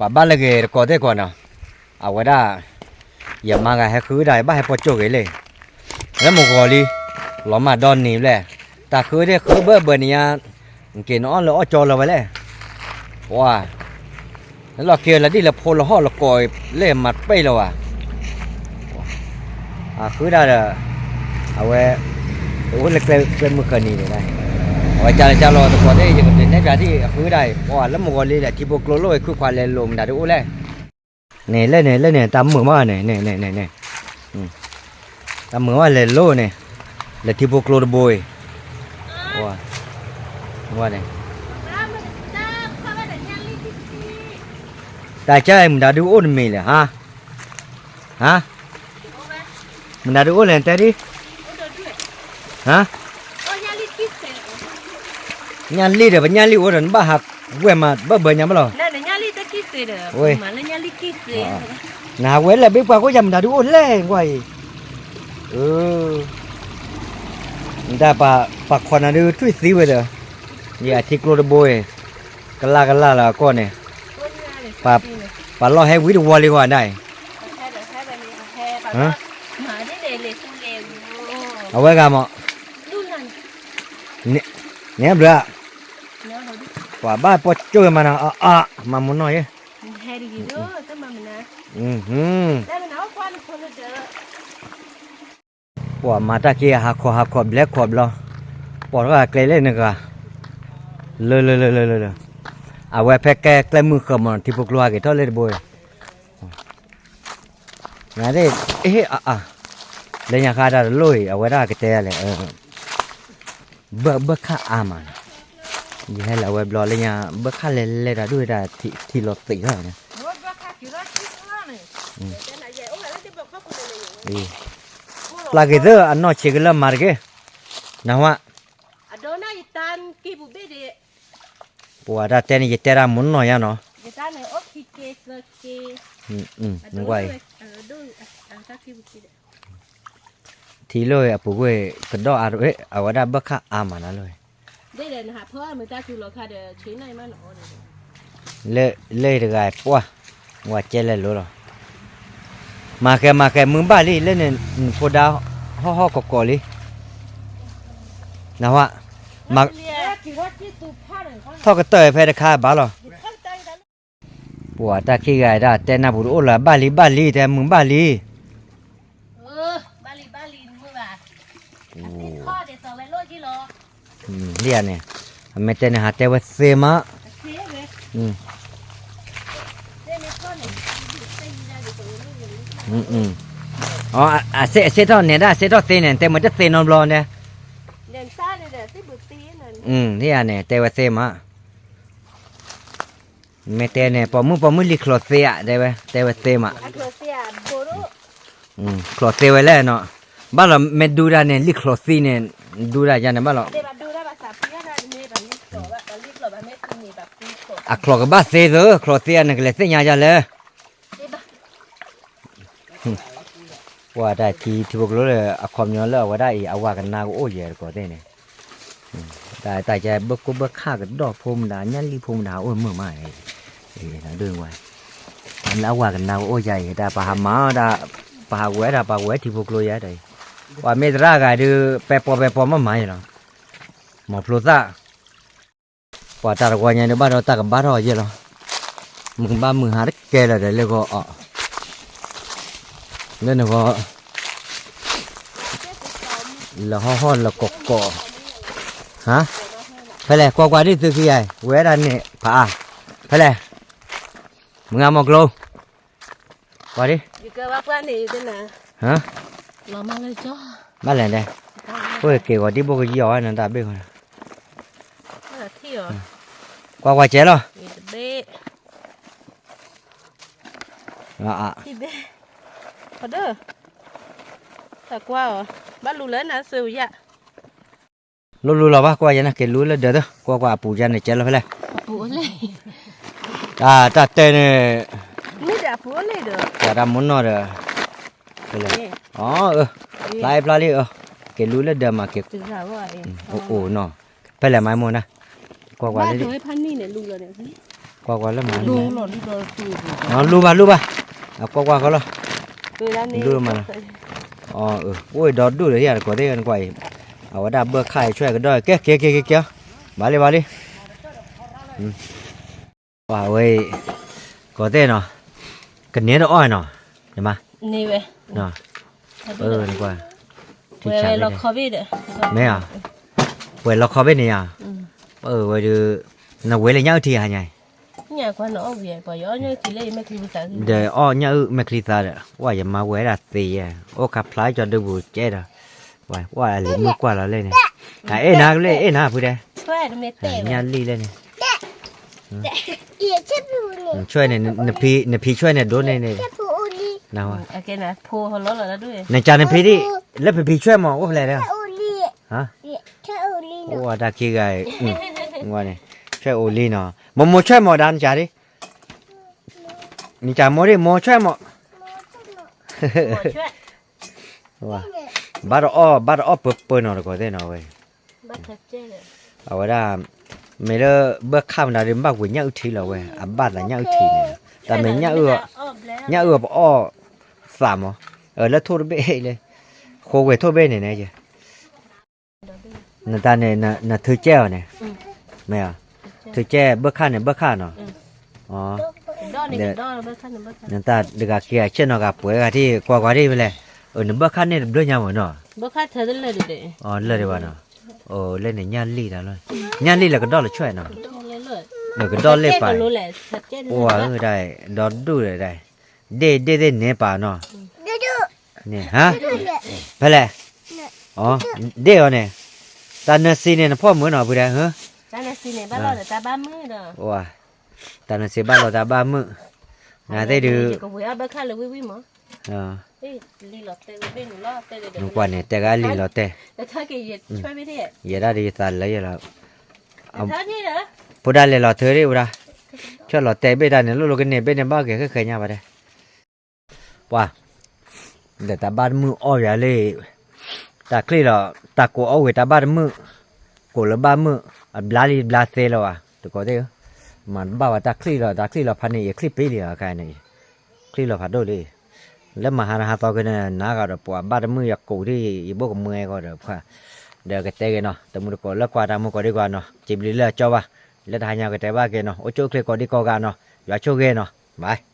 ပှၤဘၣ်လၢဂ့ၤတကိးသ့ၣ်ကီးနီၤ, အဝဲဒၣ် ယမါဂၤဟဲဃုဒၣ် ယဘၣ်ဟဲပိာ်ကၠိၣ်ဂ့ၤလံ, လၢမုၢ်ဂီၤလံ, လီၤမၢ်ဒီနံၤဘျဲၣ်, တၢ်ဃုသ့ၣ်ဃုဘၢဘၢနံၤညါ, က့ၤနအီၣ်လၢအီၣ်ကၠီလၢၤဝဲလဲၣ်, ပှၤ လၢလီၢ်ခံလၢဒ်လၢဖိလၢဟီၣ်လၢကီးလၢမၤတပ့ၢ်လၢၤဘၣ်, အဃုဒၣ်ဒီး အဝဲ အိၣ်လၢကျဲမုၢ်ဃၢၤနံၤန့ၣ်, အဝဲကၢ်လၢကၢ်လီၤတကိးသ့ၣ် ယကဒုးနဲၣ်ပၠးဒ်အဃုဒၣ်အံၤ ပှၤလၢမုၢ်ဂီၤလံဒီး ထံဖိကျိလိၣ်ဝဲခုခွါလဲၤလိာ်မတၤဒုအိၣ်လဲၣ်, န့ၣ်လၢန့ၣ်လၢန့ၣ် တၢ်မုာ်မးန့ၣ်န့ၣ်န့ၣ်န့ၣ်, တၢ်မုာ်မးလဲၤလိာ်န့ၣ်, လဲၤထံဖိကျိတဘိအံၤ, ဝဲန့ၣ် တၢ်ကၢ်အံၤမတၤဒုအိၣ်တမံၤလဲၣ်, ဟါ ဟါ, မတၤဒုအိၣ်လဲၣ်တဲဒ်, ဟါ, ညၣ်လံၢ်ဒီး ပညၣ်လံၢ်အိၣ်ဒီး နဘၣ်ဟးဝဲၢ်မး ဘၢဘၢညါဘၣ်လီၤ, နဟးဝဲလၢဘ့ၣ်ပှၤကိးယၤမတၤဒုအိၣ်လဲၣ်ကွၢ်အံၤ, နတၢ်ပာ်ခီနၤဒုထွံၣ်သံဝဲဒီး, ယအထံကျိတဘိအံၤ, ကလၢ်ကလၢ်လၢအကီၢ်န့ၣ်, ပာ်လီၢ်ဟဲဝံတဝီလံဂီၢ်ဒၣ်အံၤ အဝဲဂၤမး, န့ၣ်ဘျုး, ပှၤဘၣ်ပိာ်ကၠိၣ်မးနီၤ, အါအါ, မၤမူနီၢ်ယဲ, ပှၤမၤတၢ်က့ၤဟးခီဟးခီဘျဲခီဘျီ, ပိာ်ထီၣ်ကျဲလၢနဂၤ, လၢလၢလၢလၢလၢ, အဝဲဖဲကဲကျဲမုၢ်ဃၢၤမး ထံဖိကျိဟးက့ၤထီၣ်လၢတဘိအံၤ နသ့ၣ်, အ့ၣ်အါအါ, လၢညါဃါတၢ်တလိၣ်အံၤ အဝဲဒၣ်ကတဲလဲၣ်, ဘၢဘၢခၣ်အါမးနီၤ, ယဟဲလၢအဝဲဘျီလၢညါ ဘၢခၣ်လဲၤလဲၤတၢ်ဒုၣ်ဝဲဒၣ်ထံလီၤသံးထီၣ်န့ၣ်, ပျၢ်က့ၤသၢအနီၢ်ဆံးကလၢမၤတက့ၢ်, နဝဲ ပှၤတၢ်တဲန့ၣ် ယတဲတၢ်မူနီၢ်ယါနီၤ, နကွၢ်အံၤ, ထံလီၤအပူၤကွံာ် ကဒီၣ်အါ, အဝဲဒၣ်ဘၢခၣ်အါမးနီၤလီၤ, လၢတဂၤပှၢ်, ဝဲကဲလဲၣ်လိၤလီၤ, မၤဃဲမၤဃဲမုၢ်ဘၣ်လံ လၢန့ၣ် နဖိဒါ ဟီၣ်ဟီၣ်ကီးကီးလံ, နဝဲ ထီၣ်ကတၢၢ်ဖဲတခါဘၣ်လီၤ, ပှၤတၢ်ခံဂၤဒၣ်တဲနၢ်ပူၤတအိၣ်လၢၤ ဘၣ်လံဘၣ်လံ တဲမုၢ်ဘၣ်လံ, ဒ်န့ၣ်, အမ့ၢ်တဲန့ၣ် ဟးတဲဝဲသ့မး, အစ့ထီၣ်န့ၣ်ဒၣ် အစ့ထီၣ်သ့န့ၣ် တဲမ့ၢ်တသ့နီတဘျီန့ၣ်, ဒ်န့ၣ် တဲဝဲသ့မး, မ့ၢ်တဲန့ၣ် ပိာ်မုၣ်ပိာ်မုၣ်လံချီသ့ဧါ တဲဝဲ တဲဝဲသ့မး, ချီသ့ဝဲလဲၣ်နီၤ, ဘၣ်လီၤ မ့ၢ်ဒူဒၣ်န့ၣ် လံချီသ့န့ၣ် ဒူဒၣ်ယါန့ၣ်ဘၣ်လီၤ, အချီကဘၣ်သ့သၢ ချီသ့ဧါ နကလဲၤသ့ၣ်ညါယါလဲၣ် ပှၤတၢ်ထံထံဖိကျိလၢအခီပညီလၢအဝဲဒၣ်အံၤ အဝၤကနါကအိၣ်ယဲၢ်တကိးသ့ၣ်န့ၣ်, တၢ်တၢ်ယဲၢ်ဘၢကိၢ်ဘၢခၣ်ကဒီၣ်ဖိမတၤ ညၣ်လံၣ်ဖိမတၤ အိၣ်မုာ်မး, ဒ်ဝဲ လၢအဝၤကနါကအိၣ်ယဲၢ်အံၤ တၢ်ပှၤဟးမၤအီၣ်ဒၣ်, ပှၤဟးဝဲဒၣ် ပှၤဝဲထံဖိကျိယဲၢ်တၢ်အံၤ, ပှၤမ့ၢ်သရၣ်ဂၤဒုး ပဲပီပဲပီမးမၤယဲၢ်လီၤ, မီၤဖျိသၣ် ပှၤတၢ်တဝီညါဒုးဘၣ်ဒီးတၢ်ကဘၣ်ထီၣ်ယဲၢ်လီၤ, မုၢ်ကဘၣ်မုၢ်ဟါတကဲလၢာ်ဒီးလၢဂီၤအီၤ, လၢနဂီၤ, လၢဟီၣ်ဟီၣ်လၢကီးကီး, ဟါ, ဖဲလဲၣ် ကွၢ်ကွၢ်ဒ်သုခံဂၤအံၤ ဝဲဒၣ်န့ၣ်ဖးအါ, ဖဲလဲၣ်, မုၢ်ဂၤမီၤကျိ ကွၢ်ဒ်, ဘၣ်လဲၣ်ဒဲး, အိၣ်က့ၤဂီၤဒံဘိကယီၤဝဲနတၢ်ဘ့ၣ်ဃီ, ကွၢ်ကွၢ်ကဲလီၤ, တကွၢ်အီၤ, ဘၣ်လူလၢနၤစၢၤယၤ, လူလူလီၤဘၣ် ကွၢ်ယဲန့ၣ် က့ၤလူလၢဒၢးသၢ ကွၢ်ကွၢ်အပူၤယဲန့ၣ် ကဲလီၤဖဲလဲၣ်, တၢ်တဲန့ၣ်, ပှၤတၢ်မူနီၢ်ဒီး, ဖျါအံၤဖျါလံ, က့ၤလူလၢဒၢးမးက့ၤ, အိၣ်နီၤ, ဖဲလဲၣ်မၤမိၢ်နၤ, ကွၢ်ကွၢ်လံ, ဖဲန့ၣ် ကွၢ်ကွၢ်လၢမၤန့ၣ်, လူၤဘၣ်လူၤဘၣ်, အကွၢ်ကွၢ်ဃီလီၤ, လူၤမၤလီၤ, အိၣ်ဒီဒူၣ်ဒီးယၤတကိးသ့ၣ်နကွၢ်အံၤ, အဝဲဒၣ်ဘၢၣ်ခၣ်အံၤဆွဲကဒီး ကဲကဲကဲကဲကဲ, ဘၣ်လံဘၣ်လံ, ဝဲ, ကိးသ့ၣ်နီၤ, ကန့ၢ်တအီၣ်နီၤ, ယမါ, နကွၢ်, မ့ၢ်ဧါ, ပှဲၤလီၤခီဘ့ၣ်န့ၣ်ဧါ, ပဝဲဒုး, နဝဲလၢညၣ်အုၣ်ထံဟါညါ, ဒီးအီၣ်ညၣ်အုၣ်မဲာ်ချံသးဒီး ဝဲယမါဝဲဒၣ်သ့ယဲ, အိၣ်ခါဖျါကၠီဒုးဘူးကဲဒီး, ဝဲကွၢ်လၢမုၢ်ကွၢ်လီၤလဲၣ်န့ၣ်, အဲၣ်နၤကလဲၣ် အဲၣ်နၤဖုတဲ, ညၣ်လံၣ်လဲၣ်န့ၣ်, ဆွဲန့ၣ်, နဖံဆွဲန့ၣ်ဒိၣ်န့ၣ်န့ၣ်, နကးနဖံဒ်, လၢဖံဖံဆွဲမး အိၣ်ဖျဲၣ်ဒီး, အိၣ်တၢ်ခံဂၤ, ဆွဲအိၣ်လံနီၤ, မိၢ်မိၢ်ဆွဲမးဒါနကးဒ်, နကးမိၢ်ဒ်မိၢ်ဆွဲမး, ဘၣ်တအီၣ် ဘၣ်တအီၣ်ပၢပၢနီၤတကိးသ့ၣ်နီၤ, ဝဲ, အဝဲဒၣ်, မ့ၢ်လၢဘၢၣ်ခၣ်မတၤဒုး ဘၣ်ဝဲညၣ်အုၣ်ထံလီၤဝဲ အဘၣ်သးညၣ်အုၣ်ထံန့ၣ်, တၢ်မ့ၢ်ညၣ်အုၣ်, ညၣ်အုၣ်ပအီၣ်သးမး, လၢထိၣ်တဘ့ၣ်လၢ, ဃိဝဲထိၣ်ဘ့ၣ်န့ၣ်န့ၣ် နတၢ်န့ၣ် နထုကဲအီၤန့ၣ်, မ့ၢ်, ထုကဲဘၢၣ်ခၣ်န့ၣ်ဘၢၣ်ခၣ်နီၤ, နတၢ်တဂၤက့ၤအဆ့ၣ်နီၤဂၤပှဲၤဂၤထံၣ်ကွၢ်ကွၢ်ဒ်ဝဲလဲၣ်, နဘၢၣ်ခၣ်န့ၣ်တဘျုးညါမးနီၤ, လၢဒံးဘၣ်နီၤ, လၢန့ၣ်ညၣ်လံၣ်တၢ်လီၤ, ညၣ်လံၣ်လၢကဒီၣ်လၢဆွဲနီၤ, ကဒီၣ်လၢပာ်, အိၣ်ဝဲဒၣ်, ဒီဒူၣ်ဒီး, ဒ့ၣ်ဒ့ၣ်သ့ၣ်န့ၣ်ပာ်နီၤ, န့ၣ်, ဖဲလဲၣ်, ဒ့ၣ်အီၤန့ၣ်, တၢ်နၢၤစံန့ၣ် နဖီၣ်မုာ်နီၤဖုဒဲး, တၢ်နၢၤစံဘၣ်လီၤတၢ်ဘၣ်မုာ်, နသ့ၣ်ဒုး, နကွၢ်န့ၣ် တဲဂၤလံလီၤတဲ, ယဲဒၣ်ဒ်ယသးလၢယလီၤ, ဖိဒၣ်လဲၤလီၤထၢဒံးဝဲဒၣ်, ဆၢလီၤတဲာ်ဘ့ၣ်တၢ်န့ၣ် လိၣ်လိာ်ကန့ၢ်ဘ့ၣ်န့ၣ် ဘၣ်က့ၤဃဲဃဲညါဘၣ်ဒဲး ပှၤ, ဒီးတၢ်ဘၣ်တမုာ်အီၣ်ယၤလံ, တၢ်ချံၣ်လီၤ, တၢ်ကိးအီၣ်ဝဲတၢ်ဘၣ်တမုာ်, ကိးလၢဘၣ်မုာ်, အဘျါလံဘျါသ့လီၤဘၣ်, တကိးသ့ၣ်ဧၢ, မၤတဘၣ်ဝဲတၢ်ချံၣ်လီၤ, တၢ်ချံၣ်လီၤဖးန့ၣ် ယချံၣ်ပ့လံအခါန့ၣ်, ချံၣ်လီၤဖးဒိၣ်လံ, လၢမဟါနဟါသီက့ၤန့ၣ် နၤဂၤဒီးပှၤဘၣ်တမုာ်ယကိးဒံး ယဘိၣ်ကမွဲကီးဒီးဖှၣ်, ဒီးကတဲက့ၤနီၤ တမုာ်တကိးလၢကွၢ်တၢ်မူကိးဒံးကွၢ်နီၤ စံးဘျုးလၢအကၠီဘၣ်, လၢတဟါညါကတဲဘၣ်က့ၤနီၤ အိၣ်ဆူၣ်အိၣ်ချ့ကိးဒံးကိးဂၤနီၤ ယွၤဆိၣ်ဂ့ၤနီၤ, bye.